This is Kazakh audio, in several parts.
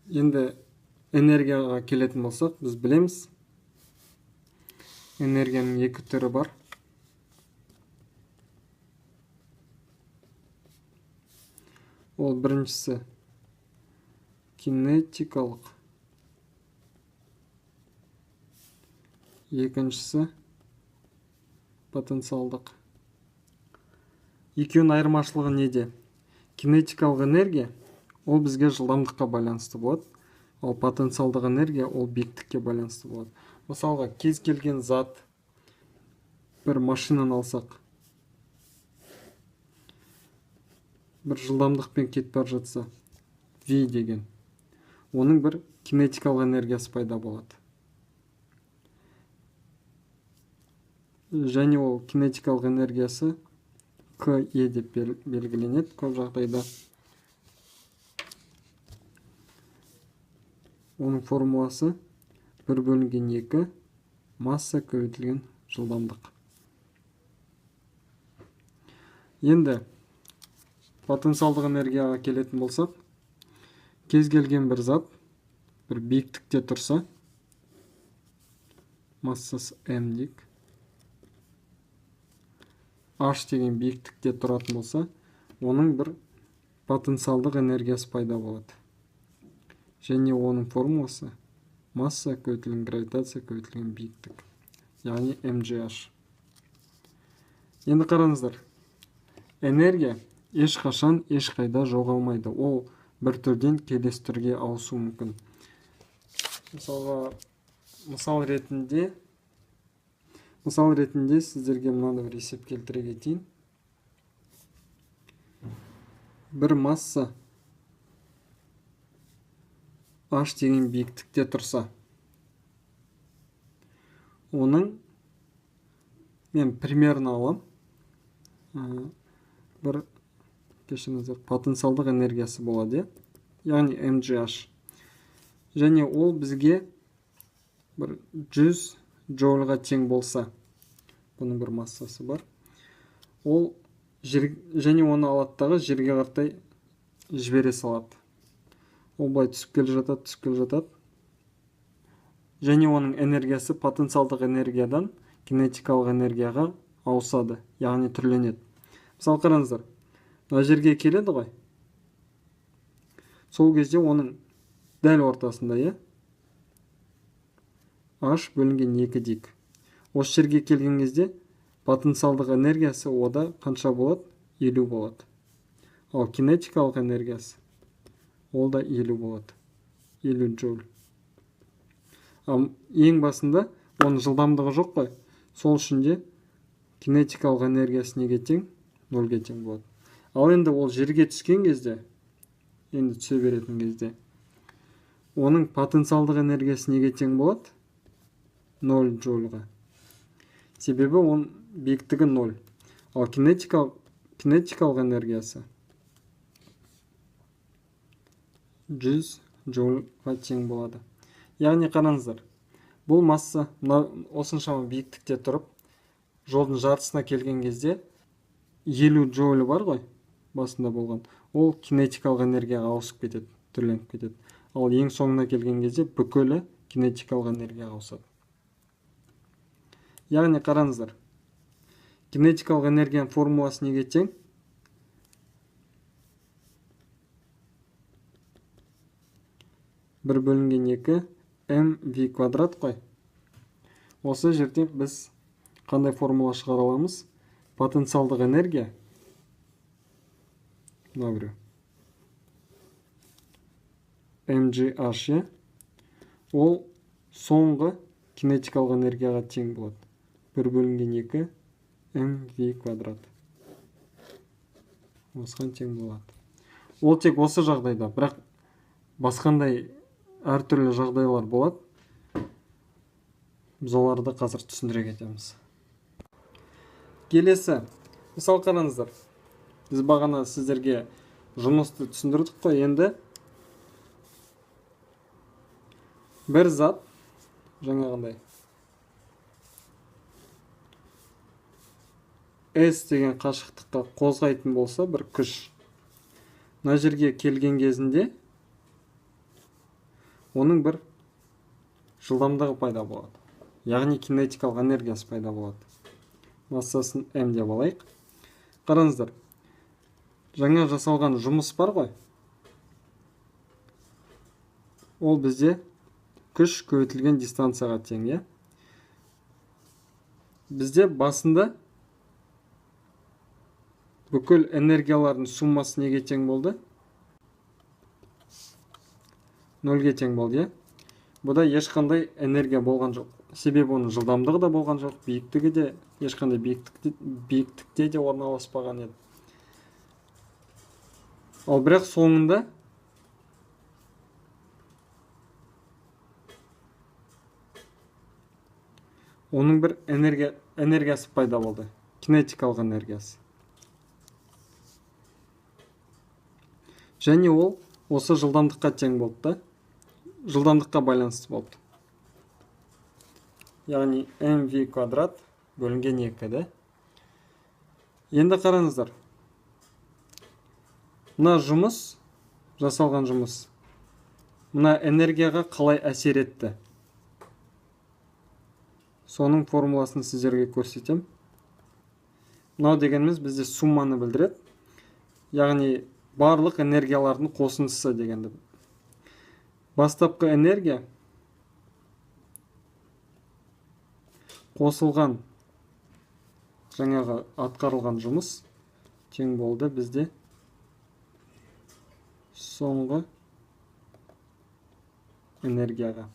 Енді энергияға келетін болсақ, біз білеміз, энергияның екі түрі бар. Ол біріншісі кинетикалық, екіншісі потенциалдық. Екеуінің айырмашылығы неде? Кинетикалық энергия ол бізге жылдамдыққа байланысты болады, ал потенциалдық энергия ол биіктікке байланысты болады. Мысалға, кез келген зат, бір машинаны алсақ, бір жылдамдықпен кетіп бара жатса, V деген, оның бір кинетикалық энергиясы пайда болады. Және ол кинетикалық энергиясы КЕ деп белгіленеді көп жағдайда. Оның формуласы 1 бөлінген 2 масса көбейтілген жылдамдық. Енді потенциалдық энергияға келетін болсақ, кез келген бір зат бір биіктікте тұрса, массасы М дейік, H деген биіктікте тұратын болса, оның бір потенциалдық энергиясы пайда болады. Және оның формуласы масса көбейтілген гравитация көбейтілген биіктік, яғни МГH. Енді қараңыздар, энергия ешқашан ешқайда жоғалмайды. Ол бір түрден келесі түрге ауысуы мүмкін. Мысалға, мысал ретінде сіздерге мынандай бір есеп келтіре кетейін. Бір масса H деген биіктікте тұрса, оның мен примерно алам, бір, кешіріңіздер, потенциалдық энергиясы болады, яғни МГH. Және ол бізге бір 100 джоульға тең болса, бұның бір массасы бар, ол жер, және оны алады дағы жерге қаратай жібере салады. Ол былай түсіп келе жатады, түсіп келе жатады. Және оның энергиясы потенциалдық энергиядан кинетикалық энергияға ауысады, яғни түрленеді. Мысалы қараңыздар, мына жерге келеді ғой. Сол кезде оның дәл ортасында, иә, H бөлінген 2 дейік. Осы жерге келген кезде потенциалдық энергиясы ода қанша болады? 50 болады. Ал кинетикалық энергиясы ол да 50 болады. 50 джоуль. Ал ең басында оның жылдамдығы жоқ қой. Сол үшін де кинетикалық энергиясы неге тең? 0-ге тең болады. Ал енді ол жерге түскен кезде, енді түсе беретін кезде, оның потенциалдық энергиясы неге тең болады? 0 джоульға. Себебі оның биіктігі 0. Ал кинетикалық энергиясы 100 джоульға тең болады. Яғни қараңыздар, бұл масса мына осыншама биіктікте тұрып, жолдың жартысына келген кезде 50 джоуль бар ғой, басында болған, ол кинетикалық энергияға ауысып кетеді, түрленіп кетеді. Ал ең соңына келген кезде бүкілі кинетикалық энергияға ауысады. Яғни қараңыздар, кинетикалық энергияның формуласы неге тең? 1 бөлінген 2 mv квадрат қой. Осы жерде біз қандай формула шығара аламыз? Потенциалдық энергия мына біреу mgh, ол соңғы кинетикалық энергияға тең болады. 1 бөлінген 2 mv квадрат. Осыған тең болады. Ол тек осы жағдайда, бірақ басқандай әртүрлі жағдайлар болады. Біз оларды қазір түсіндіре кетеміз. Келесі, мысал қараңыздар. Біз бағана сіздерге жұмысты түсіндірдік қой. Енді бір зат жаңағындай S деген қашықтыққа қозғайтын болса, бір күш мына жерге келген кезінде Оның бір жылдамдығы пайда болады. Яғни кинетикалық энергиясы пайда болады. Массасын М деп алайық. Қараңыздар, жаңа жасалған жұмыс бар ғой. Ол бізде күш көбейтілген дистанцияға тең, иә? Бізде басында бүкіл энергиялардың суммасы неге тең болды? 0-ге тең болды, иә? Бұда ешқандай энергия болған жоқ. Себебі оның жылдамдығы да болған жоқ, биіктігі де ешқандай биіктікте де орналаспаған еді. Ал бірақ соңында оның бір энергиясы пайда болды, кинетикалық энергиясы. Және ол осы жылдамдыққа тең болды да, жылдамдыққа байланысты болды. Яғни mv квадрат бөлінген 2, да? Енді қараңыздар. Мына жұмыс, жасалған жұмыс, мына энергияға қалай әсер етті? Соның формуласын сіздерге көрсетем. Мынау дегеніміз бізде сумманы білдіреді. Яғни барлық энергиялардың қосындысы дегенді. Бастапқы энергия қосылған жаңағы атқарылған жұмыс тең болды бізде соңғы энергияға.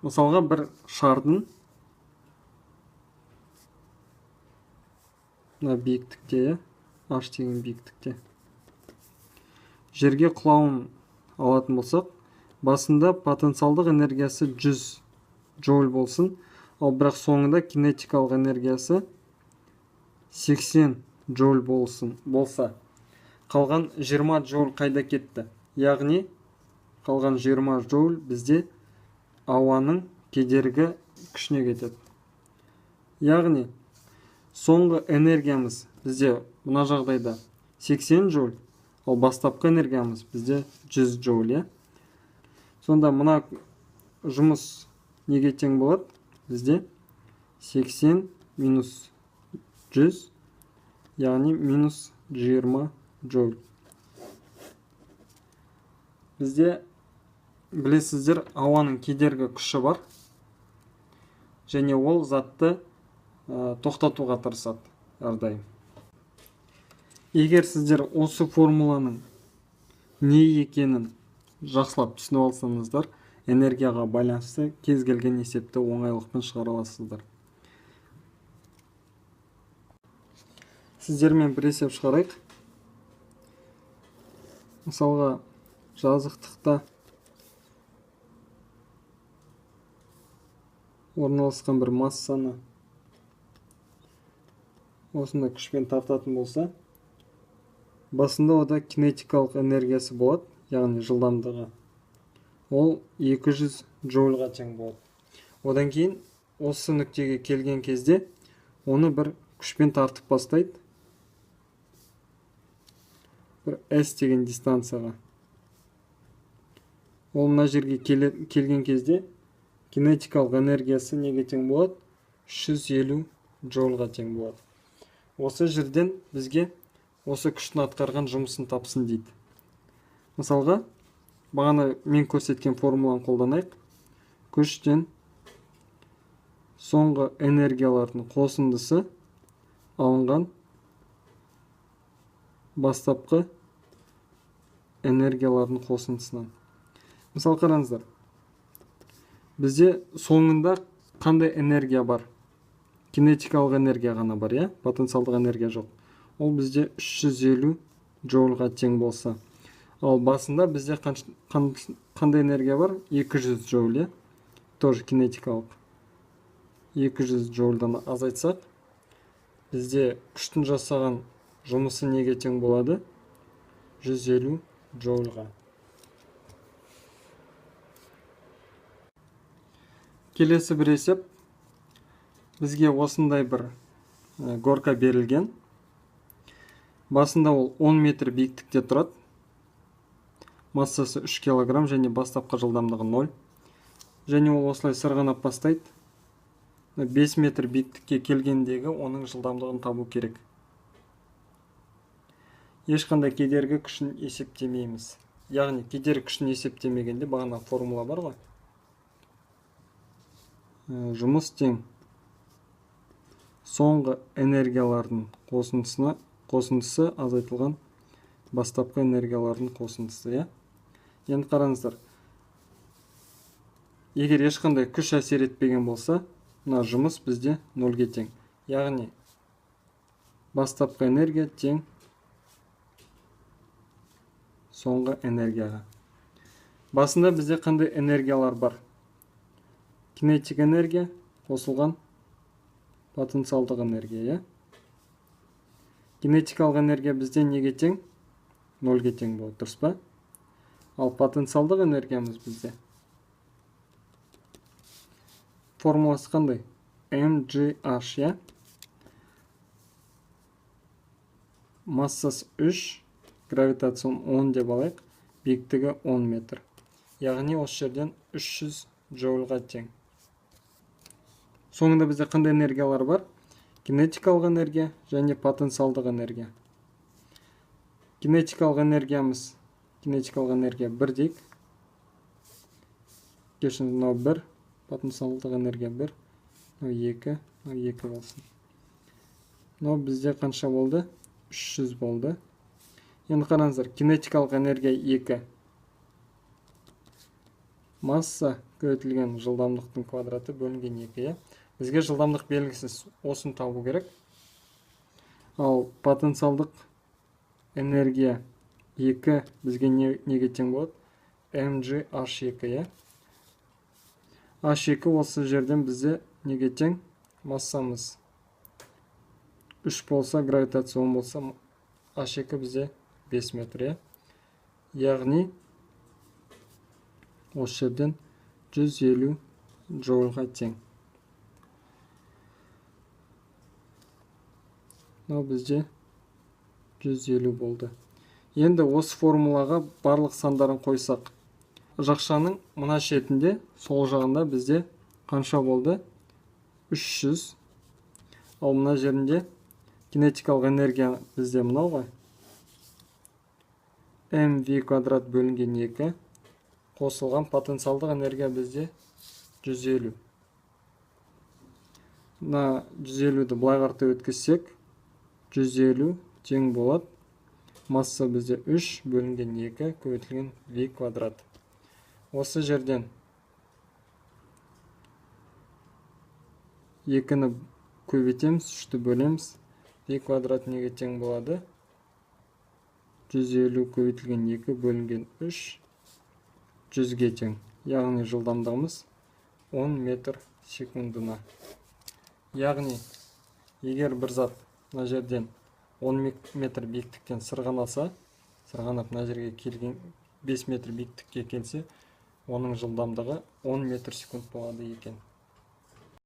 Мысалға бір шардың мына биіктікте, H деген биіктікте жерге құлауын алатын болсақ, басында потенциалдық энергиясы 100 джоуль болсын, ал бірақ соңында кинетикалық энергиясы 80 джоуль болса, қалған 20 джоуль қайда кетті? Яғни қалған 20 джоуль бізде ауаның кедергі күшіне кетеді. Яғни соңғы энергиямыз бізде мына жағдайда 80 джоуль, ал бастапқы энергиямыз бізде 100 джоуль, иә? Сонда мына жұмыс неге тең болады? Бізде 80 минус 100, яғни минус 20 джоуль. Бізде, білесіздер, ауаның кедергі күші бар. Және ол затты тоқтатуға тырысады әрдайым. Егер сіздер осы формуланың не екенін жақсылап түсініп алсаңыздар, энергияға байланысты кез келген есепті оңайлықпен шығара аласыздар. Сіздермен бір есеп шығарайық. Мысалға, жазықтықта орналасқан бір массаны осындай күшпен тартатын болса, басында ода кинетикалық энергиясы болады, яғни жылдамдығы. Ол 200 джоульға тең болады. Одан кейін осы нүктеге келген кезде оны бір күшпен тартып бастайды. Бір S деген дистанцияға. Ол мына жерге келген кезде кинетикалық энергиясы неге тең болады? 350 джоульға тең болады. Осы жерден бізге осы күштің атқарған жұмысын тапсын дейді. Мысалға, бағана мен көрсеткен формуланы қолданайық. Күштен соңғы энергиялардың қосындысы алынған бастапқы энергиялардың қосындысынан. Мысал қараңыздар. Бізде соңында қандай энергия бар? Кинетикалық энергия ғана бар, иә? Потенциалдық энергия жоқ. Ол бізде 350 джоульға тең болса. Ал басында бізде қандай энергия бар? 200 джоуль, иә? Тоже кинетикалық. 200 джоульдан азайтсақ, бізде күштің жасаған жұмысы неге тең болады? 150 джоульға. Келесі бір есеп. Бізге осындай бір горка берілген. Басында ол 10 метр биіктікте тұрады. Массасы 3 килограмм және бастапқы жылдамдығы 0. Және ол осылай сырғанап бастайды. 5 метр биіктікке келгендегі оның жылдамдығын табу керек. Ешқандай кедергі күшін есептемейміз. Яғни кедергі күшін есептемегенде бағана формула бар ғой. Жұмыс тең соңғы энергиялардың қосындысы азайтылған бастапқы энергиялардың қосындысы, иә? Енді қараңыздар. Егер ешқандай күш әсер етпеген болса, мына жұмыс бізде 0-ге тең. Яғни бастапқы энергия тең соңғы энергияға. Басында бізде қандай энергиялар бар? Кинетик энергия қосылған потенциалдық энергия, иә? Кинетикалық энергия бізде неге тең? 0-ге тең болады, дұрыс па? Ал потенциалдық энергиямыз бізде формуласы қандай? mgh, иә? Массасы 3, гравитацион 10 деп алайық, биіктігі 10 метр. Яғни осы жерден 300 джоульға тең. Соңында бізде қандай энергиялар бар? Кинетикалық энергия және потенциалдық энергия. Кинетикалық энергиямыз, кинетикалық энергия 1 дейік. Кешіріңіз, мынау 1, потенциалдық энергия 1, мынау 2, мынау 2 болсын. Мынау бізде қанша болды? 300 болды. Енді қараңыздар, кинетикалық энергия 2. Масса көбейтілген жылдамдықтың квадраты бөлінген 2, иә? Бізге жылдамдық белгісіз, осыны табу керек. Ал потенциалдық энергия 2 бізге неге тең болады? mgh2, иә? H2 осы жерден бізде неге тең? Массамыз 3 болса, гравитация 10 болса, H2 бізде 5 метр, иә? Яғни осы жерден 150 джоульға тең. Мынау бізде 150 болды. Енді осы формулаға барлық сандарын қойсақ, жақшаның мына шетінде, сол жағында бізде қанша болды? 300. Ал мына жерінде кинетикалық энергия бізде мынау ғой. mv квадрат бөлінген 2 қосылған потенциалдық энергия бізде 150. Мына 150-ді былай қарата өткізсек, 150 тең болады. Масса бізде 3 бөлінген 2 көбейтілген v квадрат. Осы жерден 2-ні көбейтеміз, 3-ті бөлеміз. V квадрат неге тең болады? 150 көбейтілген 2 бөлінген 3 100-ге тең. Яғни жылдамдығымыз 10 метр секундына. Яғни егер бір зат мына жерден 10 метр биіктіктен сырғанаса, сырғанап мына жерге келген 5 метр биіктікке келсе, оның жылдамдығы 10 метр секунд болады екен.